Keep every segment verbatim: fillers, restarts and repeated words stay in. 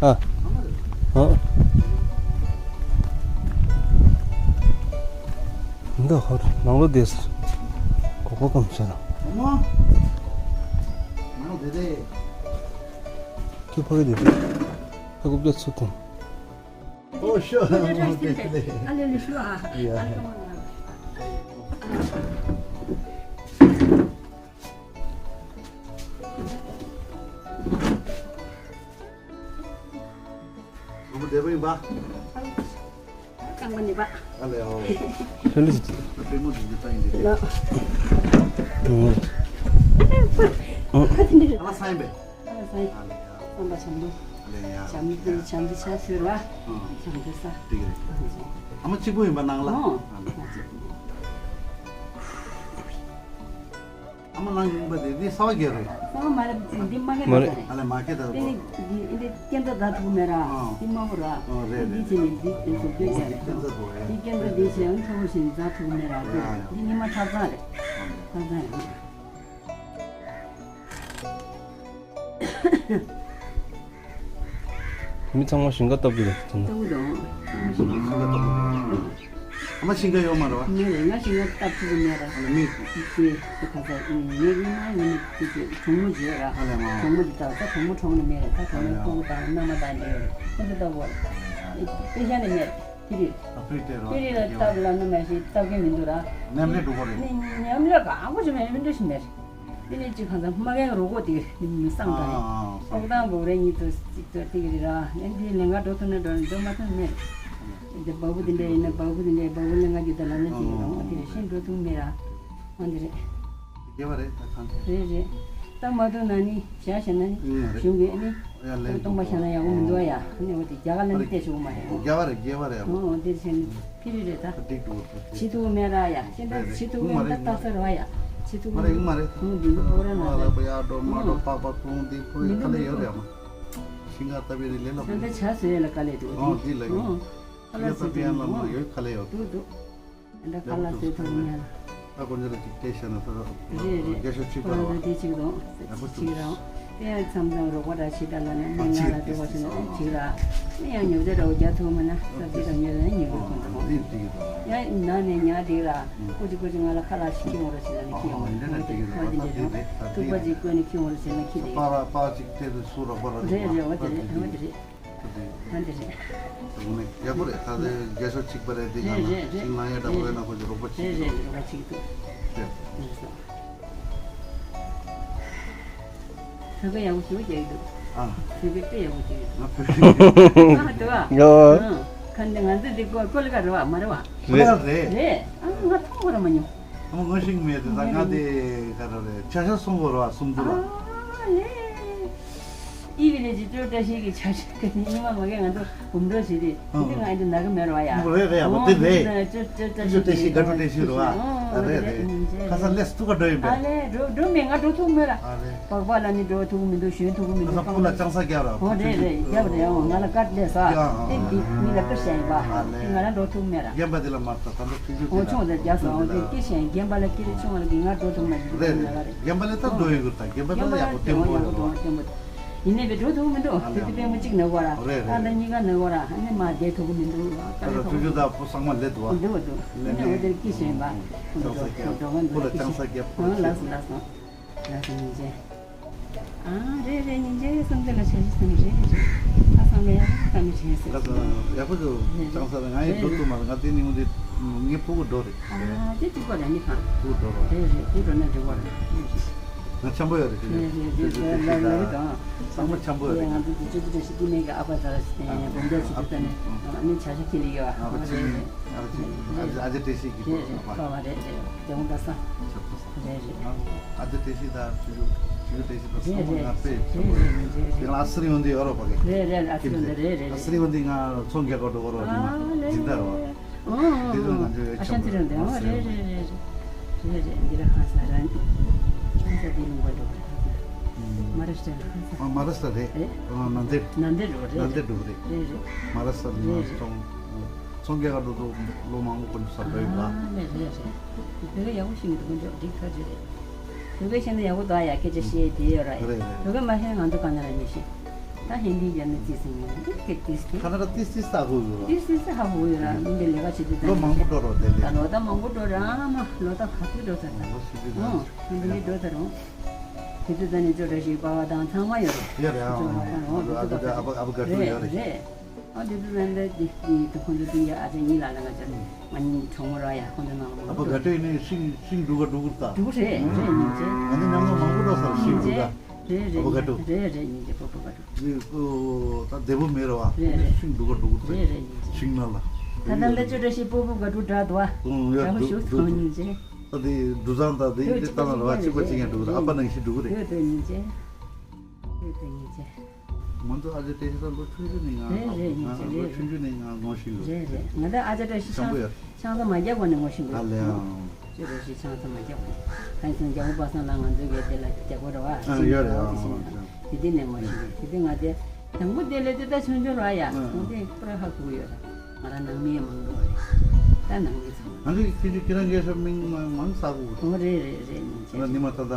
ཨ། ཨ། འདི་ཧོར་ནང་ལོ་བསྡད་ཟེར། གོ་གོ་གམ་བྱས་ན། ཁྱོད་ཕ་གི་བསྡད་དེ། ཕ་གི་བསྡད་ཚུལ་དང་། Oh, sure. No, no, no, no, no. Yeah. རྐང་པ་ནི་པ། ཨ་ལེ་ཨོ། ཕན་ལི། པེ་མོ་འདི་འདི་ལྟ་ཡིན་འདི། ལ། ཨོ། ཨོ། ཨ་ལ་ས་ཡིན་པས། ཨ་ལ་ས་ཡིན། ཨ་ལེ་ཡ། བསམ་པ་བྱམས་པོ། ཨ་ལེ་ཡ། བྱམས་བྱམས་བྱ་ཟེར་བ། ཨོ། བྱམས་བྱ་ས། འགྲིག་རེད། ཨ་མ་གཅིག་པུ་ཡིན་པ་ནང་ལ། ཨོ། ཨ་ལེ། ཨ་མ་ནང་ཡིན་པ་དེ་འདི་ས་བ་རྒྱལ་རེད། ས་བ་མ་རེད། འདི་མ་རྒྱལ་མ་རེད། ད་ས་རེད། ཨ་ལེ་མ་རྒྱལ་ད། དེ་ནི་འདི་འདི་སྐྱེ་འདི་ད་ཐུག་མེད་ར། ཨ། འདི་མ་བོ་ར། ཨ་རེད་རེད། འདི་ཅི་ནི་འདི་དེ་ཚོ་སྐྱེ་རྒྱལ་རེད། འདི་སྐྱེ་འདི་དེ་ཅི་ཡང་ཁྲོ་བོ་ཞིག་ད་ཐུག་མེད་ར། ཡ་ཡ། འདི་ཉི་མ་ཐག་ཚང་རེད། ཨ་རེད། ཐག་ཚང་རེད། མི་ཚང་མ་ཞིང་ཁ་བཏབ་ཀྱི་རེད་ཚང་མ། ལྟ་བུ་དང་། ཚང་མ་ཞིང་ཁ་བཏབ་ཀྱི་རེད། ཨ་མ་ཞིང་ཁ་ཡོད་མ་རེད་བ། མེད་རེད། ང་ཞིང་ཁ་བཏབ་ཐུབ་ཀྱི་མེད་རེད། ཨ་ལ་མི། ཅེས་ཁ་ས་ངའི་ཉི་མ་ངའི་ནི་ཅེས་ཅེས་གྲོགས་མོ་བརྗོད་ར། ཨ་ལ་མ། གྲོགས་མོ་འདི་ལྟར་ད་གྲོགས་མོ་གྲོངས་ནི་མེད་རེད། ད་གྲོགས་མོ་ཁོང་དང་མནའ་མ་བཏང་འདི་ཡོད་རེད། ཁོང་ཚོ་ལྟ་བུ་རེད། དཔེ་ཤ་ནི་མེད་རེད། དེ་རེད། ཨ་ཕྲུག་དེ་རོ། དེ་རེད་ལ་སྟབས་ལ་ནི་མ་ཤེས་སྟབས་ཀྱི་མི་འདུག་ར། མཉམ་ལས་འགྲོ་གོ་རེད། ནི་མཉམ་ལས་ག་ཨ་ཁུ་ཆུ་མེད་མི་འདུག་ཤི་མེད་རེད། དེ་ནས་ཅི་གང་ཟག་མ་གན་རོ་གོ་དེ་མི་སང་ད་རེད། ཨོག་དང་བོ་རེ་གཉིས་ཏོ་ཅིག་ཏོ་དེ་རེད་ར། ཨེ་འདི་ལེན་ག་འགྲོ་ཐུབ་ན་འགྲོ་འགྲོ་མ་ཐུབ་མེད། འདི་བ་བུ་དེ་འདྲ་ཡིན་ན་བ་བུ་དེ་འདྲ་བ་བུ་ལེན་ག་རྒྱུ་ད་ལ་ན་ཅི་རེད་ར། འོ་དེ་རེད་ཤིན་འགྲོ་ཐུབ་མེད་ར། འོ་འདི་རེད། དགེ་བ་རེད་ད་གང་གི། རེད་རེད། ད་མ་ཐུབ་ན་ནི་བྱ་བྱས་ན་ནི་ཡིན་རེད། གཞུང་གི་ཨ་ནི་ཡ་ལེ་སྟོང་པ་བྱས་ན་ཡག་པོ་མི་འདུག་ཡ། ཨ་ནི་འོ་དེ་རྒྱ་གར་ལ་ནི་བལྟས་ཆོག་མ་རེད། དགེ་བ་རེད་དགེ་བ་རེད། འོ་འོ་དེ་བྱས་ནི་ཕི་རི་རེད་ད། ད་འགྲིག་འགྲོ་ཐུབ། བྱེད་ཐུབ་མེད་ར་ཡ། ཤེས་ད་བྱེད་ཐུབ་མེད་ད་ལྟ་ས་ར་ཡ། བྱེད་ཐུབ་མ་རེད་ཡིན་མ་རེད། ཨོ་འདི་ནི་པོ་ར་ན་མ་རེད། ལ་པ་ཡ་འགྲོ་མ་འགྲོ་ཨོ་པག་པ་ཐུང་འདི་ཕུ་ཡི་ཁ་ལེ་ཡོད་རེད་མ། ཤིང་ཁ་ལྟ་བའི་རི་ལེ་ལ་ད་ལྟ་བྱ་བཟོས་ལ་དཀའ་ལས་འདུག་ཨོ་འདི་ལ་ཡོད། ཨོ་ཁ་ཤིང་ཁ་ལྟ་བའི་ཡ་ལ་མ་ཡོད་ཁ་ལེ་ཡོད། འདུག་འདུག་ད་ཁ་ལག་བཟོས་ཐུབ་ཉན། ད་དཀོན་མཆོག་ལ་ཅིག་སྐད་བཤད་ན་ད་རེད་རེད། རྒྱ་ཤོག་གཅིག་པ་ཁོ་རང་རེད་བ། ཚོ་དེ་གཅིག་རུང་ཡག་པོ་གཅིག་རུང་། དེ་ཡང་མཚམས་མཚམས་རོགས་པ་འདྲ་ཞིག་ད་ལ་ནི་སྨན་ཁང་ལ་འགྲོ་བ་ཞིག་ན་གཅིག་ར། དེ་ཡང་ཉོ་ཆ་འདྲ་བོ་རྒྱག་ཐུབ་མ་ན་ས་དེ་དང་ཉོ་ན་ཉོ་དགོས་ཁོ་ཐོག་ཡང་ན་ནས་ཉག་དེ་ར། ཀོ་ཅི་ཀོ་ཅི་ང་ལ་ཁ་ལག་ཞིག་སྐྱེ་འོང་ར་ཞིག་ལ་ནི་སྐྱེ་འོང་ར་ཁོ་དེ་ཁོ་དེ་འདྲ་ར་ཐུག་པ་ཅིག་བསྐོན་ནས་སྐྱེ་འོང་ར་ཞིག་ལ་ཁྱི་དེ་ར། པ་ར་པ་ཅིག་དེ་དུ་སུ་རོགས་པ་ར་རེད་རེད་འོ་དེ་རེད་འོ་དེ་རེད། ཨ་འདི་རེད། དེ་ནས་ཡག་པོ་རེད། ད་ལྟའི་རྒྱ་ཤོག་གཅིག་པ་རེད། དེ་ག་རེད་ལ་རེད་རེད། ཤིང་ནག་ཡ་འདྲ་པོ་རེད་ན་ཁོ་ཚོ་རོགས་པ་བྱེད་ཀྱི་འདུག་རེད་རེད་རོགས་པ་བྱེད་ཀྱི་འདུག་རེད། རེད་སོ། བོད་པ་ཡག་པོ་ཞེ་པོ་རྒྱག་གི་འདུག་ཨ། བོད་པ་དཔེ་ཡག་པོ་རྒྱག་གི་འདུག་ང་བོད་པ་ཡིན། ཨ་འདུག་ཨ། ཡོ། ཨ། ཁ་འདི་ང་ཚོ་འདི་ཀོ་ཀོ་ལི་ག་རེད་བ་མ་རེད་བ། རེད་རེད། རེད། ཨ་ང་མཐོང་བ་ར་མ་མྱོང་། ཨ་མ་ངོ་ཤེས་མེད་དེ་ད་ང་དེ་ག་རེ་རེད། བྱ་ཤ་སོང་བོར་བ་སུམ་དུ་ལ། ཨ་ལེ། ཨི་བི་ལེ་ཇི་ཅོ་བཀྲ་ཤིས་ཀྱི་བྱ་ཤ་ག་ནི་ཉི་མ་མ་གས་ང་ཚོ་འབུམ་འགྲོ་བྱེད་དེ་དེ་ང་ཨ་འདི་ན་གི་མེར་བ་ཡ། རེད་རེད་ཡ་མ་དེ་རེད། ཅོ་ཅོ་བཀྲ་ཤིས་ཀྱི་བཀྲ་ཤིས་དགའ་སྤྲོ་བཀྲ་ཤིས་རེད་བ། ཨ་རེད་རེད། ཁ་ས་ལས་ཐུག་ག་འགྲོ་ཡིན་པས། ཨ་ལེ་འགྲོ་འགྲོ་མེད་ང་འགྲོ་ཐུག་མེད་ར། ཨ་རེད། པགས་པ་ལ་ནི་འགྲོ་ཐུག་མི་འདུག་ཞོན་ཐུག་མི་འདུག་ཁ་ས་སྤུ་ལ་ལྕང་ས་རྒྱབ་ར། ཨོ་རེད་རེད་རྒྱབ་རེད། ཨོ་ང་ལ་བཀའ་སླེབས་ས། ཨེ་འདི་མི་ལ་བཀའ་བཤད་ཡིན་པ། ཨ་ལེ། ང་ལ་འགྲོ་ཐུག་མེད་ར། རྒན་པ་འདི་ལ་མ་ལྟ་ད་ལྟ་ཆུང་ཆུང་འདི་ལ། ཨོ་ཆུང་འདི་རྒྱ་སོང་ཨོ་འདི་སྐད་བཤད་རྒན་པ་ལ་སྐད་ཆུང་བ་ལ་གི་ང་འགྲོ་ཐུག་མ་ཞིག་རེད་རེད། རྒན་པ་ལ་ད་འགྲོ་ཡོད་གི་ད་རྒན་པ་ད་ཡག་པོ་བརྟན་པོ་ཡོད་ར། ཡིན་ནའི་བས་འགྲོ་ཐུག་མི་འདུག་ཨ་ལེ། དེ་དེ་པད་མོ་གཅིག་ན་གོ་ར། རེད་རེད། ཨ་ད་གཉིས་ཀ་ན་གོ་ར། ཨ་ནི་མ་བསྡད་ཐུག་མི་འདུག་ད་ལྟ་ཆུང་ཆུང་ད་བུ་ཚང་མ་སླེབས་འདུག་བ། འདུག་འདུག་ཨ་ནི་འོ་དེར་སྐད་བཤད་ཡིན་པ། ལྕང་ས་རྒྱབ་སྤུ་ལ་ལྕང་ས་རྒྱབ། ཨ་ལགས་སོ་ལགས་སོ། ལགས་སོ་སྙིང་རྗེ། ཨ་རེད་རེད་སྙིང་རྗེ་བསམ་ཚུལ་ལ་བྱ་ཞིག་བསམ་རེད་རེད། ཨ་བསམ་ལ་ཡག་པོ་བསམ་མི་བྱེད་ཟེར། ལགས་སོ་ཡག་པོ་འདུག་ལྕང་ས་ལ་ང་ཡི་འགྲོ་ཐུབ་མ་རེད། ང་དེ་ནི་འོང་དེ་ངའི་ཕྲུ་གུ་འགྲོ་རེད། ཨ་དེ་ཐུག་པ་ལ་ནི་གང་། ཕྲུ་གུ་འགྲོ་རོགས། རེད་རེད་ཕྲུ་གུ་འགྲོ་ན་འགྲིག་པ་རེད། ང་འཆམ་པོ་ཡོད་རེད་དེ་ནི། རེད་རེད་རེད་ལ་ལ་རེད་དང་། ཚང་མ་འཆམ་པོ་ཡོད་རེད། ང་ཚོ་དེ་ཚོ་དེ་ཞིག་གི་ནས་ཀྱི་ཨ་ཕ་ཟ་ར་ཞིག་དེ་ནས་སྒོམ་རྒྱག་ཞིག་དེ་ནས་ཨ་ནི་བྱ་ཤ་ཁྱི་ལི་ཡོད་ཨ། ཨ་ཕ་ཅིག་ཨ་ཕ་ཅིག་ཨ་ཅེ་ཨ་ཅེ་བཀྲ་ཤིས་ཀྱི་རེད་རེད་ཨ་ཕ་ཕ་བ་རེད་རེད་རེད་འདི་འོང་ད་ས། ཆབ་ཏུ་ས། རེད་རེད། ཨ་ཅེ་བཀྲ་ཤིས་དང་ཆུ་ཆུ་བཀྲ་ཤིས་དང་ཚང་མ་ང་དཔེ་ཆེན་པོ་རེད། དེ་ལ་ཨ་སི་རི་ཡོང་དུས་ཡོད་རོགས་པ་གི། རེད་རེད་ཨ་སི་རི་ཡོང་དུས་རེད་རེད། ཨ་སི་རི་ཡོང་དུས་ང་ཚོང་རྒྱག་ག་འགྲོ་གི་རོགས་འདི་ན་འཛིན་གྲྭ་རོགས། འདི་ཚོ་ང་ཚོའི་ཨ་ཤ་འདི་རང་འདི་ཨོ་རེད་རེད་རེད་རེད་རེད་རེད། འདི་ར་ཁ་ས་ར་ཁ་ས་འདི་ལུང་པ་འགྲོ་གི་རེད། ཁ་ས་མ་ར་ཤ་ཁ་ས། ཨ་མ་ར་ཤ་རེད། རེད། ཨ་ནན་ཏེར། ནན་ཏེར་འགྲོ་རེད། ནན་ཏེར་འགྲོ་གི་རེད། རེད་རེད། མ་ར་ཤ་འདི་རེད་ན་རེད། ཚོང་ཚོང་རྒྱག་ག་འགྲོ་དུས་ལོ་མང་པོ་ཁོ་ཚོ་ས་འགྲོ་ཡོད་པ། ཨ་རེད་རེད་རེད། བོད་སྐད་ཡག་པོ་ཤེས་མི་འདུག་ཁོ་ཚོ་འགྲིག་ཐག་ཆོད་རེད། བོད་སྐད་ཤེས་ན་ཡག་པོ་འདུག་ཨ་ཡ་སྐད་ཆ་བཤད་དེ་ཡོད་ར་ཡ། རེད་རེད། བོད་སྐད་མ་ཤེས་ན་ང་ཚོ་ག་ནས་ར་མི་ཤེས། ད་ཧིན་དི་རྒྱབ་ནས་བརྩིས་ཟིན་ཡོད་འདི་ཁེ་ཏིས་ཏི། ཁ་ན་ར་ཏིས་ཏིས་ལྟ་ཧུ་ཡོད་ར། ཏིས་ཏིས་ཧ་ཧུ་ཡོད་ར། མི་འདི་ལས་ཀ་བྱེད་དུས་ད་ལོ་མང་པོ་འགྲོ་རོགས་དེ་ད་ལས། ལོ་ད་མང་པོ་འགྲོ་ར་མ་ལོ་ད་ག་ཚོད་འགྲོ་ཚར་ད། ལོ་ཤི་དུས་ད། ཨོ་ཧིན་དི་འགྲོ་ཚར་རོ། དེ་དུས་ད་ནས་ཅོ་འདྲ་ཞིག་པ་བ་དང་ཚང་མ་ཡོད་རེད། ཡོད་རེད་ཨང་། ཅོ་བ་དང་ཨོ་དེ་དུས་ད་ཨ་ཨ་ཨ་ཨ་བ་ག་ཏུ་ཡོད་རེད། རེད། ཨ་དེ་དུས་ད་ནས་དེ་དེ་ཁོང་ཚོ་སྤུན་ཀྱག་ཨ་ཅག་གཉིས་ལ་ལ་ང་ཅག་ང་གཉིས་གྲོགས་མོ་ར་ཡ་ཁོང་ཚོ་ནང་ལ་མང་པོ་འགྲོ། ཨ་བ་ག་ཏུ་ནས་ཤིང་ཤིང་འབྲུ་ག་འབྲུ་གུར་ད། འབྲུ་གུ་རེད་རེད་ཉིན་བྱེད། ང་ནི་ཉམས་མྱོང་མང་པོ་འགྲོ་ཚར་ཤིང་འབྲུ་ག། རེད་རེད་ཉིན་བྱེད། ཨ་བ་ག་ཏུ། རེད་རེད་ཉིན་བྱེད་པོ་པོ་ག་ཏུ། འདི་ཨོ་ད་བདེ་པོ་མེད་རེད་བ། རེད་རེད། ཤིང་འབྲུ་ག་འབྲུ་གུར་ད། རེད་རེད་ཉིན་བྱེད། ཤིང་ནང་ལ། ད་ལྟ་འདི་ཅོ་འདྲ་ཞིག་པོ་པོ་ག་ཏུ་འདྲ་འདུག་བ། ཨོ་ཡ་ད་ཧུ་འདུག་ཞུ་འདུག་ཐང་འདུག་ཉིན་བྱེད། ད་དེ་འབྲུ་ཚང་ད་དེ་དེ་ལྟ་ན་ར་བ་གཅིག་པ་གཅིག་ཡང་འགྲོ་གི་རེད། ཨ་ཕ་ནང་བཞིན་འགྲོ་གི་རེད། ཡོད་དོ་ཉིན་བྱེད། ཡོད་དོ་ཉིན་བྱེད། ང་ཚོ་ཨ་ཅག་བཀྲ་ཤིས་ད་ལོ་ཆུང་ཆུང་ནས་ང་རེད་རེད་ཉིན་བྱེད། ང་ལོ་རེད་ཆུང་ཆུང་ནས་ང་ངོ་ཤེས་ཡོད། རེད་རེད། ང་ཚོ་ཨ་ཅག་བཀྲ་ཤིས་ཆང་ཆང་ས་མ་རྒྱག་གོང་ནས་ངོ་ཤེས་ཡོད། ཨ་ལེ་ཨང་། ཅོ་འདྲ་ཞིག་ཆང་ས་མ་རྒྱག་གོང་ནས་ཁ་སང་རྒྱལ་པོ་པ་སངས་ལགས་ང་ཚོའི་གི་དེ་ལ་རྒྱག་གོ་ར་བ། ཨ་ཡོད་རེད་ཨང་། དེ་དེ་ནས་ངོ་ཤེས་ཡོད། དེ་དེ་ང་དེ། དང་པོ་དེ་ལས་དེ་ད་ཆུང་ཆུང་ར་ཡ། ཨ། ང་དེ་པུ་ར་ཧ་གོ་ཡོད་ར། ང་རང་ནང་མི་མང་པོ་རེད། ད་ནང་མི་ཚང་མ། ང་ཚོ་ཁྱེད་ཚོ་ཁྱེད་རང་རྒན་ཤོས་མིང་མང་མང་ས་གོ། ཨོ་རེད་རེད་རེད་ཉིན་བྱེད། ང་ཉི་མ་ད་ད་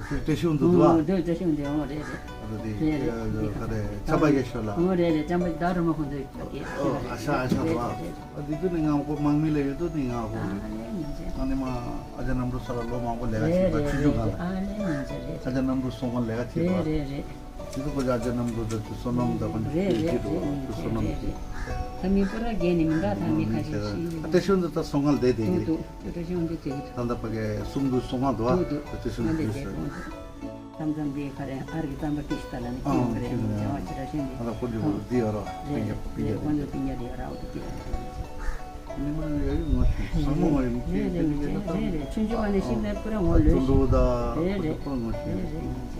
ཁྱེད་བཀྲ་ཤིས་འདུག་འདུག་ཨ། འདུག་བཀྲ་ཤིས་འདུག་ཨོ་རེད་རེད། ཨ་ད་དེ་རེད་རེད། ཁྱེད་ཚོ་ག་རེ་ཆམ་པ་རྒན་ཤོས་ལ། ཨོ་རེད་རེད། ཆམ་པ་ད་རུ་མ་ཁོང་ཚོ་ཡོད་ཀྱི། ཨོ་ཨ་ཤ་ཨ་ཤ་རེད་བ། རེད་རེད། ཨ་དེ་དུས་ནས་ང་ཁོ་དམག་མི་ལ་ཡོད་དུས་ནས་ང་ཁོ་ཨ་རེད་ཉིན་བྱེད། ང་ཉི་མ་ཨ་ཅག་རྣམ་གྲོལ་ས་ལ་ལོ་མང་པོ་ལས་ཀ་བྱེད་པ་ཆུང་ཆུང་སྒང་ལ། ཨ་རེད་ཉིན་བྱེད་རེད། ཨ་ཅག་རྣམ་གྲོལ་སོང་ང་ལས་ཀ་བྱེད་པ། རེད་རེད་རེད། དེ་ཚོ་ཁོ་ཅག་ཨ་ཅག་རྣམ་གྲོལ་དང་དེ་བསོད་ནམས་དང་ཁོ་ཚོ་རེད་རེད་ཁྱེད་ཚོ་རེད་ཉིན་བསོད་ནམས་རེད་ཀྱིས། རེད། ད་མི་པོ་ར་རྒྱལ་ནི་མི་འདྲ་ད་མི་ཁ་ཤས་ཤིག་ཨ་ཏེ་ཤོན་དུ་ད་སོང་ང་ལས་དེ་གི་རེད། འདུག་འདུག་ཏེ་ཤོན་དུ་དེ་གི་རེད། ད་ད་ཕ་གི་གསུམ་དུ་སོང་ང་འདུག་ཨ། འདུག་འདུག་ད་ཏེ་ཤོན་ང་དུ་ལས་དེ་དེ་སོང་། མཚམས་མཚམས་དེ་ཁ་རེ་ཨར་གི་རྩམ་པ་ཏིས་ད་ལ་ནི་ཨ་ཁྱེད་ཁ་རེ་ཁྱེད་ནི་བྱ་བ་ཆེ་ར་ཤོན་དེ་ཨ་ད་ཁོ་ཚོ་འདི་ཡོད་ར་རེད་སྤུན་ཀྱག་རེད། སྤུན་ཀྱག་ཁོ་ཚོ་སྤུན་ཀྱག་དེ་ཡོད་ར་འོ་དེ་དེ་ར། ཉི་མ་ཡོད་ཡོད་ངོ་ཤེས་ས་མོ་ངོ་ཡོད་ངོ་ཤེས་རེད་རེད་ཉིན་བྱེད་རེད་རེད། ཆུང་ཆུང་བ་ནས་ཤིག་ནས་པུ་ར་ངོ་ལོས་ཤིག་རེད་རེད། ཁོ་ཚོ་པུ་ར་ངོ་ཤེས་རེད་རེད་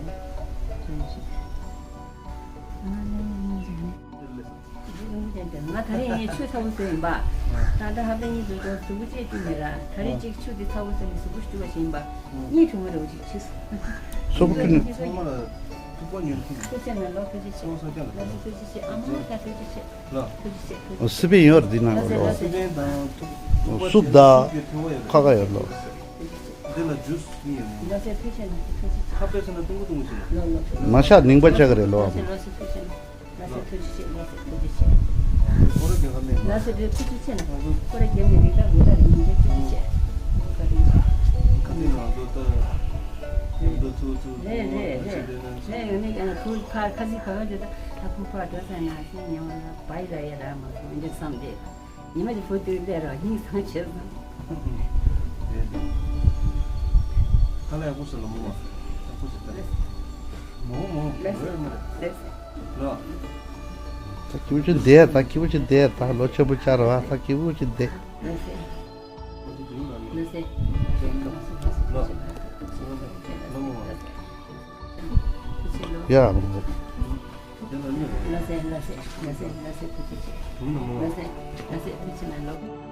ཉིན་བྱེད། ང་ད་རེས་ངས་ཆུ་ཚ་བོ་བཟོས་ཡིན་པ། ད་ལྟ་ཧ་པེ་གཉིས་འདུག་ཏོ་གཟུགས་པོ་བཅད་ཀྱི་མེད་ར། ད་རེས་གཅིག་ཆུ་དེ་ཚ་བོ་བཟོས་ནས་གཟུགས་པོ་བཅུ་བ་ཞིག་ཡིན་པ། གཉིད་ཁྲོ་བོ་རེ་བོ་ཅིག་ཕྱིས་སོང་། སོག་པོ་ཁྱོད་ནི། ཚང་མ་ལ་ཐུག་པ་ཉོན་ཐུབ། ཐུགས་རྗེ་ཆེ་ན་ལོ་ཐུགས་རྗེ་ཆེ། ལོ་ཐུགས་རྗེ་ཆེ། ཨ་མ་ད་ཐུགས་རྗེ་ཆེ། ལ། ཐུགས་རྗེ་ཆེ། ཨོ་སི་པན་ཡོད་རེད་འདི་ནང་ལ་ལོ། སི་པན་དང་ཐུག་ཐུག་པ་སུབ་ད་ཁ་ཁ་ཡོད་ལོ། འདི་ལ་ཇུས་གཉིས་ཡོད། ལོ་སི་ཐུགས་རྗེ་ཆེ་ན་ཐུགས་རྗེ་ཆེ། ཁ་ཕྱེ་ས་ན་ཏུང་གུ་ཏུང་གུ་ཞིག་ལ། ལོ་ལོ་ཐུགས་རྗེ་ཆེ། མ་ཤ་ནིང་པ་ཆག་གི་རེད་ལོ། ལོ་སི་ལོ་སི་ཐུགས་རྗེ་ཆེ་ན། ལ་སེ་ཐུགས་རྗེ་ཆེ། ལ་སེ་ཐུགས་རྗེ་ཆེ། ཁོ་ར་རྒྱབ་ནས་མི་ད་མི་ད་རིང་འཇིགས་ཐུགས་རྗེ་ཆེ། ཁ་ཏིག་ང་ཚོ་ད་ཡོང་དུ་ཚུགས་ཚུགས་རེད་རེད་རེད། ཚུགས་རེད་ན་རེད། ཡོང་ནས་ཡང་ཁུ་ཁ་ཁ་ཟིག་ག་ག་འདི་ད་ད་ཁུ་ཕ་འགྲོ་ས་ན་སེ་ཉེ་བ་ན་བའི་ལ་ཡ་ར་མ་སོང་འདི་བསམ་སྟེ་ཉི་མ་གི་བུ་དུས་ལས་ར་སྙིང་སང་བྱེད་སོང་། རེད་རེད། ད་ལ་ཡག་པོ་ཟེར་ལ་མོ་བ་ཡག་པོ་ཟེར་ད་ལས། མོ་མོ་ལས་ཟེར་ལས་ཟེར། ལོ། ད་སྐྱིད་པོ་ཅིག་བསྡད། ད་སྐྱིད་པོ་ཅིག་བསྡད། ད་ལོ་ཆེན་པོ་བཅར་བ། ད་སྐྱིད་པོ་ཅིག་བསྡད། ལོ། ཡ། ལོ།